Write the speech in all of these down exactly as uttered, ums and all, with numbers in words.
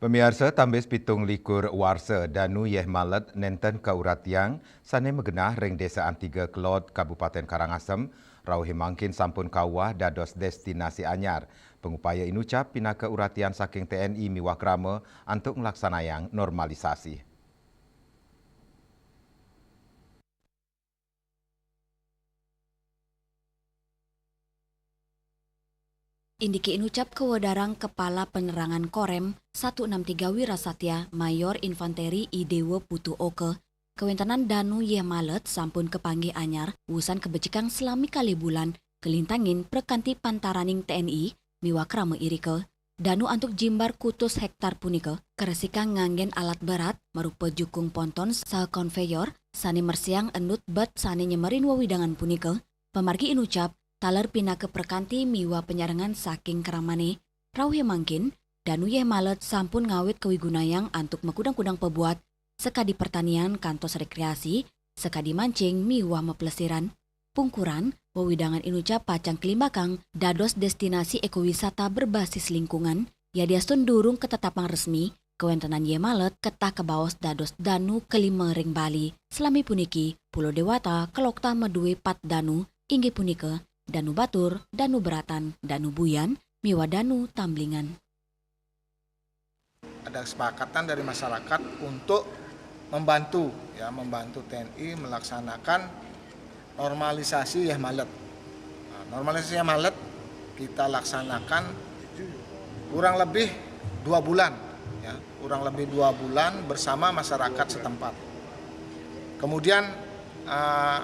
Pamiarsa, tambis pitung likur warsa, danu yeh malet nenten kauratiang sane magenah ring Desa Antiga Kelod, Kabupaten Karangasem, rauh mangkin sampun kawah dados destinasi anyar. Pangupaya inucap pinaka uratian saking T N I miwah krama antuk nglaksanayang normalisasi. Indike inucap kawedarang Kepala Penerangan Korem satu enam tiga Wirasatya, Mayor Infanteri I Dewa Putu Oka, kawentenan danu yeh malet sampun kapanggih anyar wusan kabecikang salami kalih bulan kalintangin prakanti pantaraning T N I miwah krama irika. Danu antuk jimbar kutus hektar punika karesikang nganggen alat berat marupa jukung ponton saha konveyor sane mersihang endut bet sane nyemerin wewidangan punika. Pamargi inucap, taler pinaka prakanti miwah panyarengan saking kramane, rauh mangkin, danu yeh malet sampun ngawit kawigunayang antuk makudang-kudang pabuat, sakadi pertanian kantos rekreasi, sakadi mancing miwah maplesiran. Pungkuran, wewidangan inucap pacang kalimbakang dados destinasi ekowisata berbasis lingkungan, yadiastun durung katetapang resmi, kawentenan yeh malet ketah kabaos dados danu kalima ring Bali. Salami puniki, Pulo Dewata kaloktah madue pat danu, inggih punika Danu Batur, Danu Beratan, Danu Buyan, miwah Danu Tamblingan. Ada kesepakatan dari masyarakat untuk membantu, ya, membantu T N I melaksanakan normalisasi yeh malet. Nah, normalisasi yeh malet kita laksanakan kurang lebih dua bulan, ya, kurang lebih dua bulan bersama masyarakat setempat. Kemudian, eh,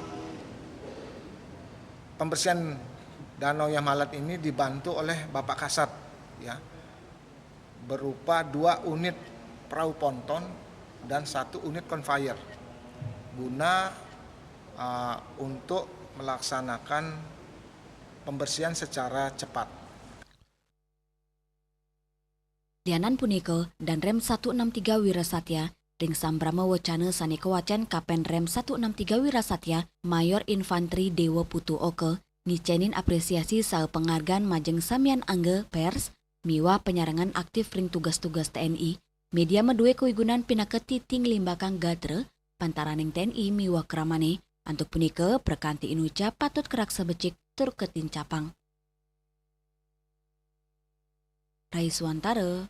pembersihan danau yeh malet ini dibantu oleh Bapak Kasat, ya, berupa dua unit perahu ponton dan satu unit conveyor guna, eh, untuk melaksanakan pembersihan secara cepat. Lianan punika, Danrem satu enam tiga Wirasatya, ring sambrama wacana sane kawacen Kapenrem satu enam tiga Wirasatya, Mayor Infanteri Dewa Putu Oka, ngicenin apresiasi saha penghargaan majeng samian angga pers miwah panyarengan aktif ring tugas-tugas T N I. Media madue kawigunan pinaka titi nglimbakang gatra pantaraning T N I miwah kramane. Antuk punika, prakanti inucap patut karaksa becik tur katincapang. Rai Suwantara,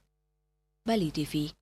Bali T V.